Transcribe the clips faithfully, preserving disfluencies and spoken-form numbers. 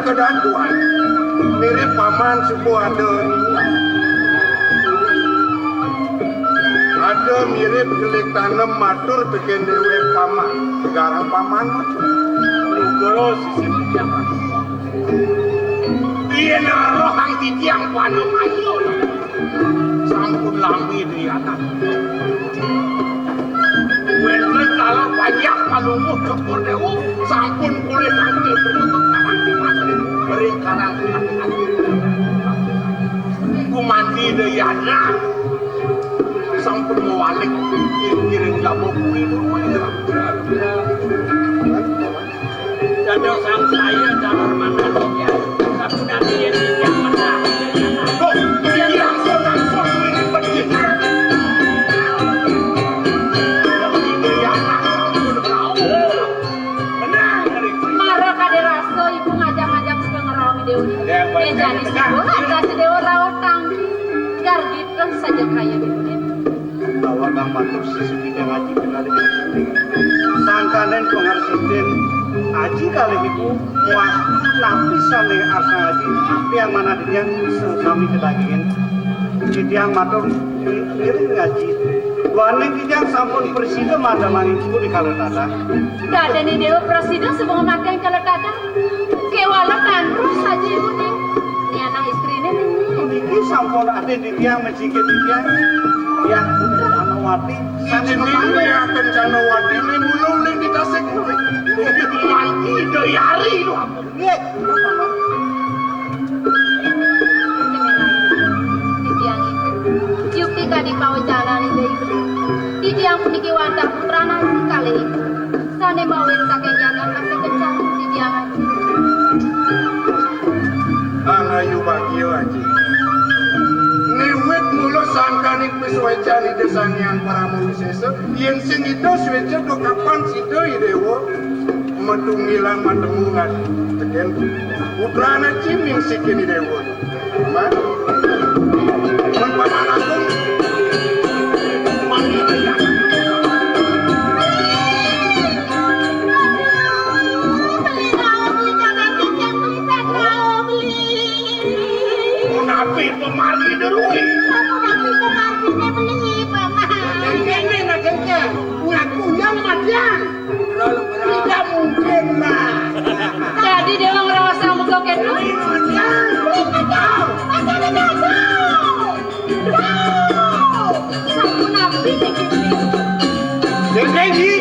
Kedaduan mirip paman suku ada. Ada mirip kelik tanem matur teken dewek paman. Garang paman mah. Nugara sisip titiang. Yen rohang titiang panem ayo. Sampun lami di anak. Wénten kalah panjak palungguh Cokor Déwa, sampun polih kanthi penutup tanah ring karang. Gumanti Dayana sampun mawalik ing jaba kuil. Dados sangsaya dalam manah ya. Sapunapi yen titiang menah. Kok titiang langsung-langsung ini pedih. Mara kadé rasa ibu ngajak-ngajak suka ngerawang déwa. Yen jani sida, ada si déwa rauh tanggi. Gargiteng saja kaya déwa. Bawa kang matur sisip titiang aji pinalih. Sangkaning pangarsitin aji kalih ibu muas napi sané arsang aji, tiang manah titiang sami kadagingin. Titiang matur ngiring aji. Duaning titiang sampun prasida madamang ibu di kala tadah. Dadiné déwa prasida suba ngamatihang kala tadah. Kéwala tan terus saja ibu ning. Ni anak istriné ning. Niki sampun adin titiang Jika titiang, ya, Canowati. Sané Jeneng kemanten. Nia Canowati né mulung ning di Tasik. Manti Dayari lho. Nggih. Titiang ibu. Yukti kadi pawecanan Ida Ibu. Titiang puniki wantah putrana kalih ibu. Sané mawit saking jagat kasih kencang titiang. Angayu bagia aji. Niwit mula sangkaning pisuécan Ida Sang Hyang Parama Wisésa, yén sing Ida suéca kekapan sida Idéwa, matunggilan matemu ngan tekén putrana ciming sikin Idéwa. Aman? Mun paman agung, mangga. Napi pemargi derui? Napi pemargi beli, Paman? Kene nak kene. Ngaku yang matian. Tidak mungkin lah. Jadi dia orang rawat sama kau ketu? Matian. Matian. Sampun napi dikit. Janji.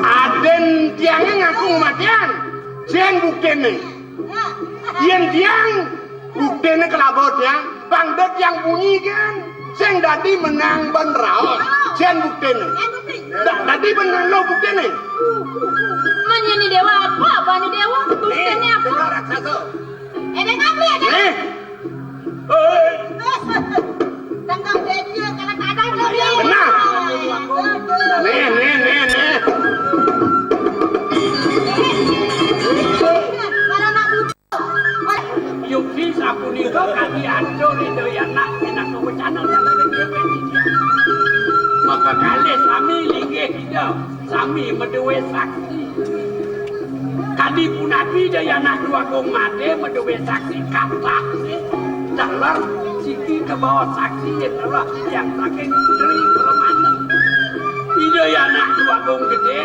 Adén tiangé ngaku matian. Sing buktiné. Yén tiang buktiné kelaba tiang, pang da tiang bunyi kan. Sing dadi menang ban raos. Sing buktiné. Da-, dadi menang lo buktiné. Menyeni dewa apa? Apa ni dewa? Buktiné apa? Raksasa. Éh, dek, apa ya, dek? Éh. Tengah dia, dia, kadang-kadang dia, dia. Benar. Nih, nih, nih, nih. Para anak butuh. Yukti sapunika kami atur Ida Yana pinaka wacana saking Déwa Ida. Maka kalih sami linggih Ida. Sami madué saksi. Kadi punapi Dayana Dwagung Madé madué saksi katak. Teler siki kabawa saksi yén telah yang saking Tri Pramana. Ida Yana Dwagung Gedé,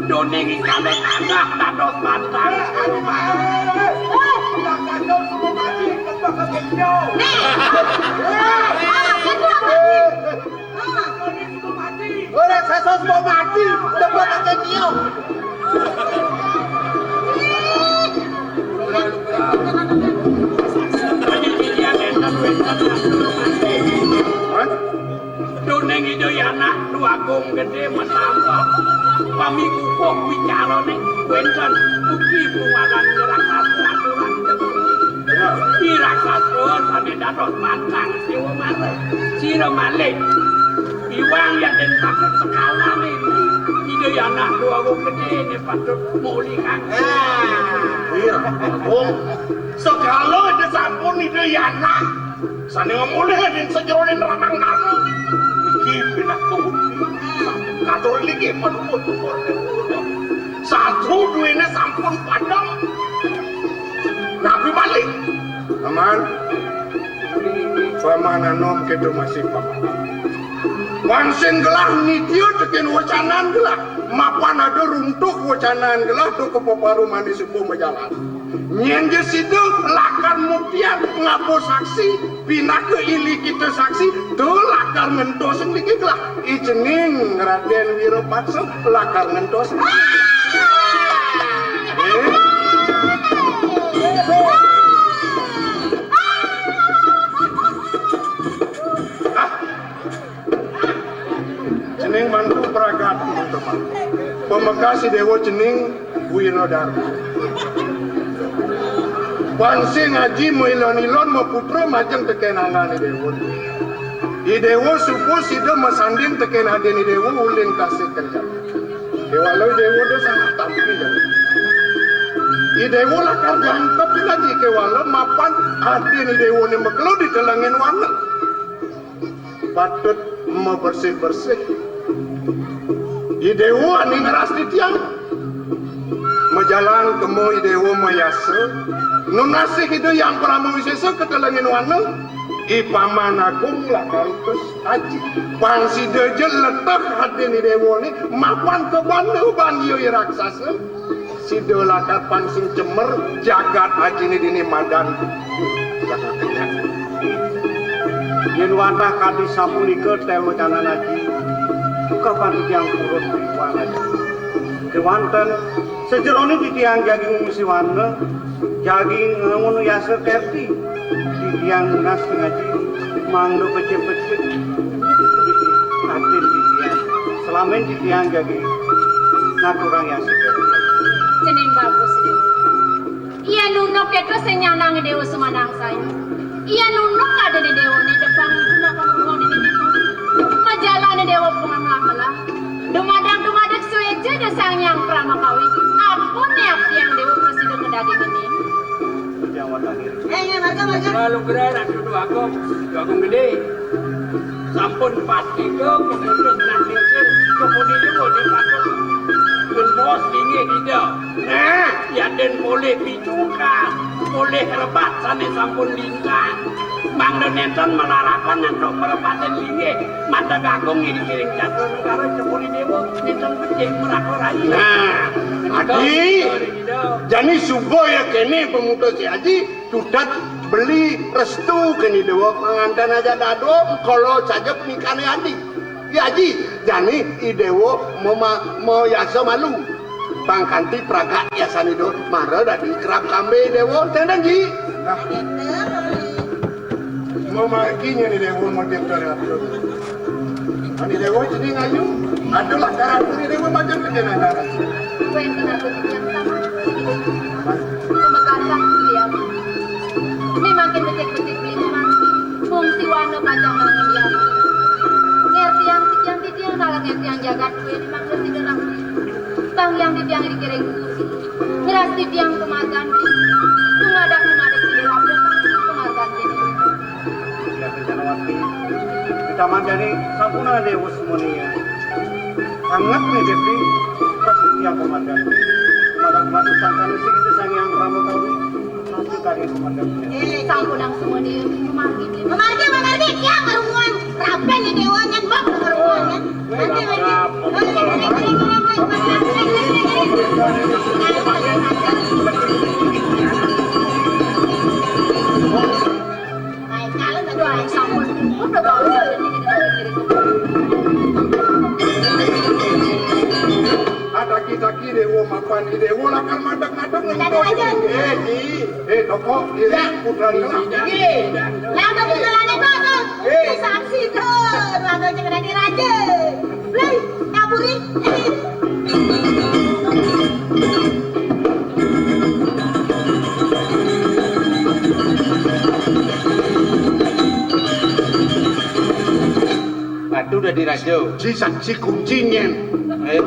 doning ikana tanah dados bantang. Nih. Ora sasa suka mati, tebak aja dia. Doning Ida Yana Dwagung Gedé matambah. Pamikukuh wicarané wénten ugi buwalan raksasa aturan. Iraksasa sané dados pantang Déwa Mara. Sira malih. Iwang yén patut sekalané. Ida Yana Dwagung Gedé né patut mulihang. Iya, Agung. Segala Ida sampun Ida Yana. Sané mulih ing sajeroning ramang karna. Iki pinaka bukti. Tur niki pun putu. Satu duwene sampun padhang. Napi malih? Paman, Paman anom keto masih Paman. Wan sing gelah nitya teken wecanan gelah. Mapan ada runtuh wecanan gelah to kapaparumane suba majalan. Nyen ja sida lakar muktian ngaba saksi, pinaka ilikita saksi, to lakar ngentos niki gelah. I cening Raden Wirapaksa lakar ngentos. Eh? Ah, cening mantu pragat, mantu mantu. Pamekas Dewa cening Wiradharma. Wan sing aji mailon-ilon maputra majeng teken anggan Dewa. I Dewa suba sida masanding teken adin I Dewa uling tasih kencan. Kewala I Dewa da sangat tampi jani. I Dewa lakar jangkep lagi kewala mapan adin I Dewa ne makelo di telengin wana. Patut mabersih-bersih. I Dewa ane ngeras titiang. Majalan kema I Dewa mayasa. Nunasih Ida Hyang Parama Wisesa ka telengin wana. I Paman Agung lakar utus aji. Pang sida ja leteh adin I Dewa ne mapan ka banda bandia i raksasa. Sida lakar pang sing cemer jagat ajine dini madan. Yen wantah kadi sapunika tel wecanan aji, tukah pang titiang purut iwan aji. Kewanten sajerone titiang jagi ngungsi wana, jagi ngangun yasa kerti. Titiang nunas ngaji mangda becik-becik. Atin titiang. Selamin titiang jagi ngaturang yasa kerti. Cening bagus, Dewa. Yen unduk keto sing nyandang Dewa sumandang sayu. Yen unduk kadene Dewa ne depang ibu nak pangruhang dene Dewa. Majalane Dewa pun melah-melah. Dumadang-dumadek sueca da Sang Hyang Pramakawi. Ampun ne abdiang Dewa prasida kedadi geni. Yang watang diri. Eh, ya, marga, marga. Lalu gerai nak duduk agung, duduk agung gede. Sampun pasti ke pemutus nak dikir, kepudi juga dia patut. Gentos tinggi tidak. Nah, ya den boleh picungkas, boleh rebat sana sampun lingkar. Mangda nenten melarapan ngantuk merepatin linggih. Mata gagung ini kiring jatuh negara cemuri dewa. Nenten becik merakor ayu. Nah, adi, jani suba ya kene pemutus si Aji, tutet beli restu kene dewa pengantin aja dado, kalau saja pernikahan Adi. Ya Aji, jani i dewa mema-, mau yasa malu. Pang kanti pragat yasane do, mara dadi kerab kambe dewa, tenden ji. Nah. Memargi nyene dewa model teratur. Ani dewa jadi ngayu, adalah karakter dewa macam penjana darah. Kuen kenapa tiang sama? Pemekasan dia. Memang betik-betik beli memang. Fungsi wana panjang bangun dia. Ngertian tiang tiang dalam ngertian jagat kue memang mesti dalam. Bang yang di tiang dikiring. Ngeras titiang kematan. Tumadak-tumadak di dalam kematan. Ya, Kencanawati. Kecamatan jani sampun ada dewa semuanya. Sangat nih, Devi. Pas titiang kematan. Tumadak-tumadak sangkan sing itu Sang Hyang Pramakawi. Pasti tadi kematan. Sampun nang semuanya. Memargi, memargi. Memargi, memargi. Tiang berhubungan. Rapen ya dewa, nyen bab berhubungan, ya. Ataki-taki dewa mapan, dewa lakar madeg-madeg. Madeg aja. Eh, Ji. Eh, toko, diri, putra, diri. Iya. Lah, toko, jalannya, Bang. Eh. Saksi tuh, ruangan jangan ada raja. Blei, kaburi. Batu dadi raja. Si saksi kunci nyen. Eh.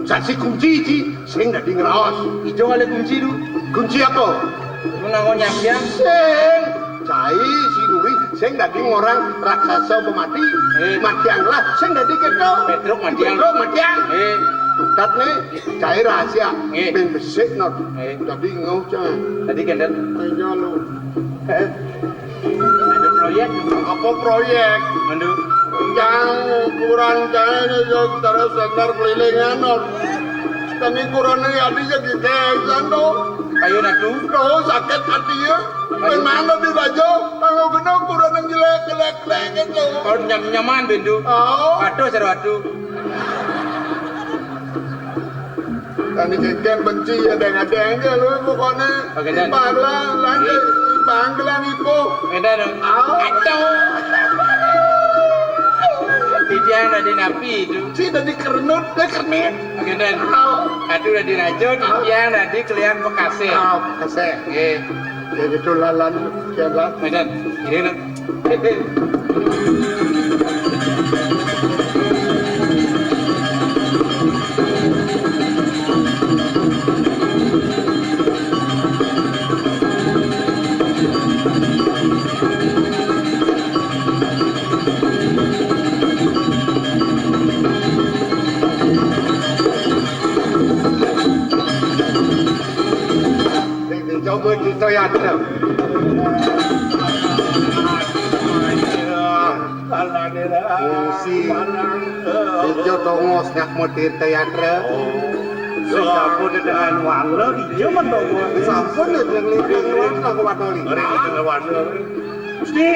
Saksi kunci, Ji. Sing dadi ngraos. Ijo ngalih kunci lu. Kunci apa? Menangon nyambiang. Sing. Cai, si Duri. Sing dadi ngorang raksasa pemati, eh, matiang lah. Sing dadi kéto. Pétruk matiang. Pétruk matiang. Eh. Tutat né, cai rahasia. Eh. Ben besik, Not. Eh. Dadi ngoh, Cang. Dadi kénten. Iya, lho. Eh. Ada proyék. Apa proyék? Mandu. Cang, ukuran cai né ya terus standar kelilingan, Not. Kami ukuran né adi ya gitu, Cang, to. Kayu nadu. To, sakit ati ya. Kayu. Mana di raja? Kanggo kena ukuran yang jelek, jelek, jelek gitu. Kalau nyam-, nyaman, Bendu. Oh. Waduh, seru, waduh. Tani keken benci ya, deng-deng ya, lu pokoknya. Oke, Dan. Imbang lah, lanjut. Iya. Imbang lah, ibu. Oke, Dan. Ah. Kacau. Titiang dadi napi itu? Si dadi kerenut, dia kerenit. Oke, Dan. Ah. Aduh, dadi racun, ah, titiang dadi kelian pekasih. Ah, pekasih. Oke. Ya gitu, lalan, ya, lah. Oke, Dan. Ini, Dan. Sing dicoba Tirta Yatra. Fungsi. Ijo tongos nyak mo Tirta Yatra. Oh. Sing sampun dengan wala, ijo men tongos. Sampun ya, dengan lintang wala, aku watoli. Ngeri, dengan wala. Gusti.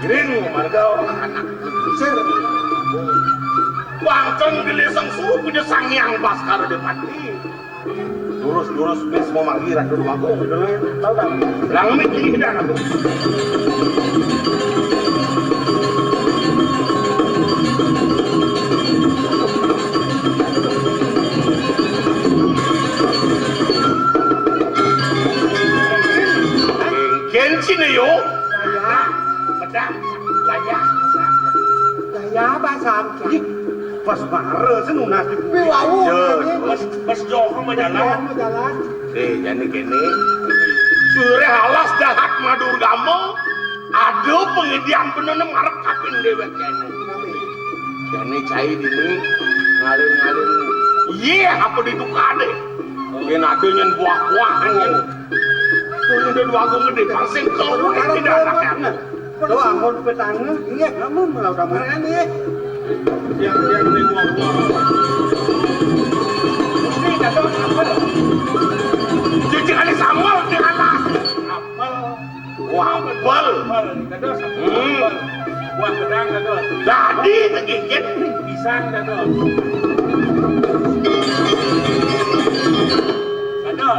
Giring, marga anak. Sir. Wangkeng gelisang suruh punya Sang Hyang Baskara Depati. Lurus-lurus, bis, mau manggil Ratu Dewagung. Bener, tahu tak? Bilang ini tinggi dah, Ratu. Mungkin sini, yo. Layah. Pedang. Layah. Layah, bahasa Angkit. Pas mara sing nunas di bumi. Kuwi wau. Iya. Pas, pas Joho majalan. Joho majalan. Eh, jane kene. Sure alas dahat Madurgama. Ada pengedian benene marep kapin dewek kene. Jane cai dini ngalir-ngalir. Iya, apa ditukade? Yen ada nyen buah-buahan nyen. Tuh udah dua aku gede, pasing kau tidak anak. Tuh, ampun, petanga. Iya, kamu mau udah mana nih? Yang, yang ini gua, gua. Ini kata apel. Cuci kali sambal di atas. Apel. Wah, apel. Apel, kata apel. Hmm. Buah gedang, kata. Dadi tegigit. Pisang, kata. Kata.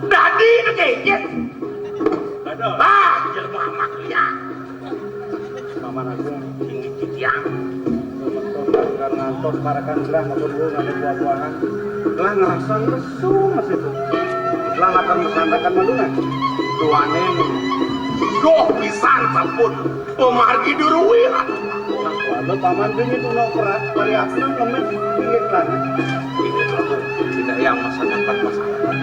Dadi tegigit. Kata. Ah, jelema amat ya. Paman Agung, tinggi titiang. Ngantos parekan gerah maupun dulu ngene buah-buahan. Lah ngerasa lesu mas itu. Lah akan mesandakan malu nah. Tuanen. Doh pisan sampun. Pemargi duruwi. Nah, waduh paman demi tuno perak. Pariakna ngemis pinggir tanah. Ini tuh, tidak yang masakan pas masakan.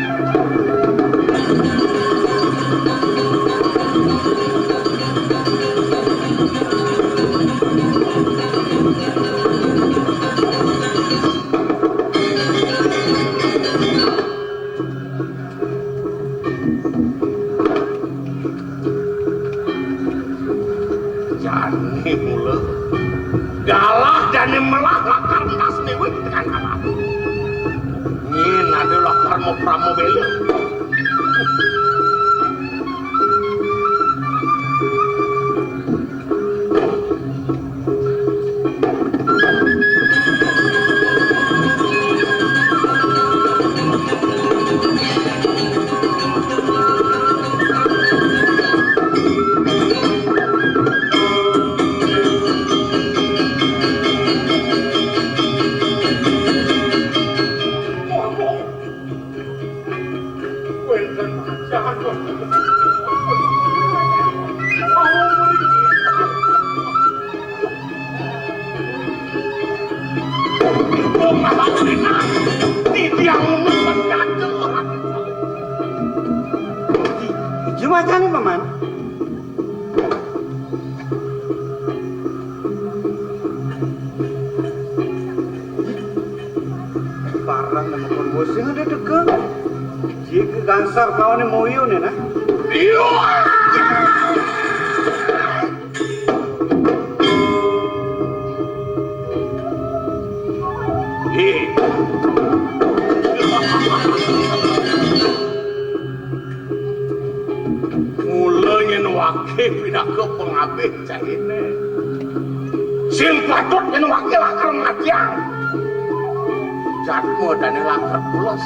Jani mula. Galah jani melah lakar entas niwit tekan alam. Nyin ada lakar mau pramo bela. Ijo macane, Paman. Nama kon bos sing ada deka. Jika gansar kawan moyo nih nah. Ih. Mula nyén waké pinaka pangabih cainé. Sing patut nyén waké lakar ngajang. Jadma dané lakar pules.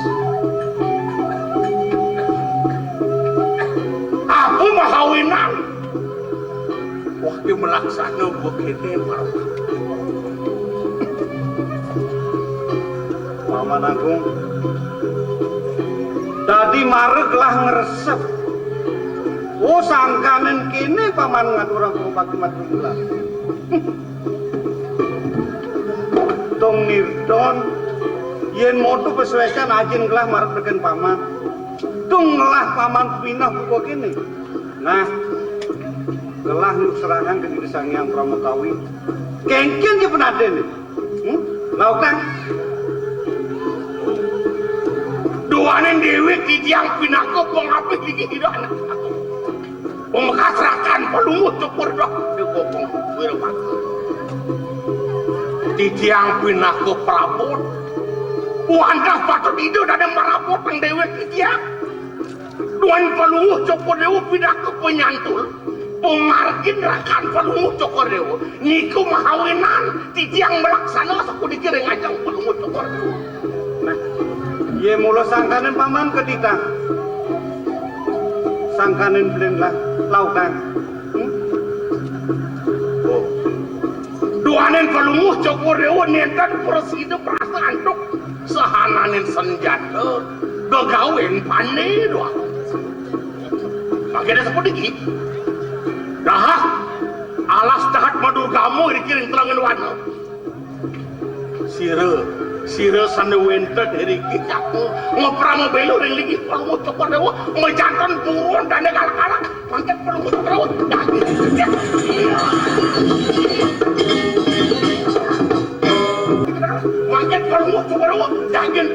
Aku mahawinan. Waké malaksana bekéné, Paman. Paman Agung, dadi mara gelah ngresep. Oh, sangkaning kéné Paman ngaturang pangubakti matur nunas. Dong Nirdon, yén moto pasuécan ajin gelah marep tekén Paman. Dong ngelah Paman pineh buka kéné. Nah, gelah nu serahang ka Ida Sang Hyang Pramakawi. Kéngkén ja penadéné. Hmm? Lautang. Duaning déwék titiang pinaka pangabih niki Ida Anak Agung. Pamekas rakan Palungguh Cokor Dewa Gopong Wirabakti. Titiang pinaka prabot. Wantah patut Ida dané marabot nang déwék titiang. Duaning Palungguh Cokor Dewa pinaka panyantul, pamargin rakan Palungguh Cokor Dewa, nika mahawinan titiang malaksana sapuniki ring ajeng Palungguh Cokor Dewa. Nah, yé mula sangkaning Paman ka titah. Sangkaning beliné lah, lautang. Hmm? Oh. Duaning Palungguh Cokor Dewa nénten prasida prasa antuk sahananing sanjata gegawén pandé doang. Mangké ada sapuniki. Dah, alas dahat madurgama iriki ring telengan wana. Sira, sira sané wénten iriki cakul, ngoprama béla ring linggih Palungguh Cokor Dewa, majanten buron dané galak-galak. Mangkin Palungguh Cokor Dewa daging. Mangkin Palungguh Cokor Dewa daging.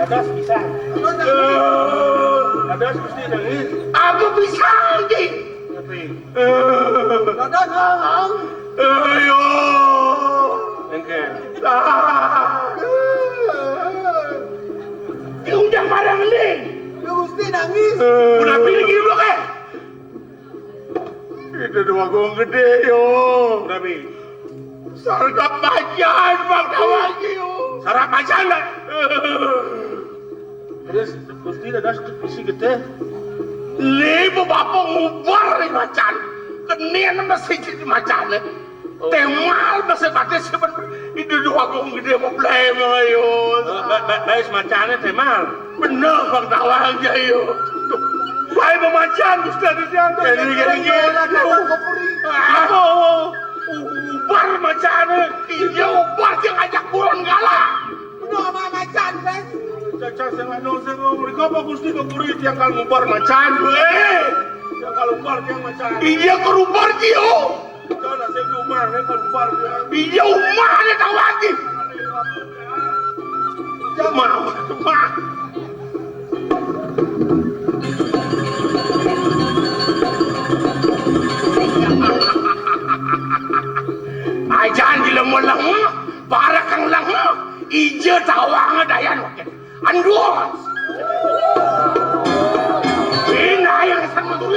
Dados pisan. Dados Gusti nangis. Apa pisan, Ki? Tapi. Dados nangis. Ayo. Engke. Ah. Diundang barang ni. Gusti nangis. Kenapa lagi lu, eh? Ida Déwa Agung Gedé, yo. Nabi. Sargap macan, Bang Dawang, yo. Sarap macan, Bang. Terus, Gusti dados bisi getih. Lé bapa ngubar ring macan. Kenén masih jadi macan, eh. Temal masih mati sih, Bang. Ida Déwa Agung Gedé, mau belai, Bang, yo. Ba-, ba-, baik macané temal. Bener, Bang Tawang, ya, yo. Baik pemacan, Gusti Adi Sianto. Jadi, jadi, jadi, jadi, jadi, jadi, jadi, jadi, jadi, ubar macané. Iya, ubar, dia ngajak buron galak. Bener, sama macan, Bang. Caca, sing anu, sing ngomong, apa Gusti kepuri, dia kan ngubar macan, eh. Dia kalau ubar, dia macan. Iya, kerubar, dia. Iya, umah né tau lagi. Umah, umah. Ajan di lemah-lemah, parak kang lemah, ija tawang dayan wakil. Andus. Ini yang sama tuh.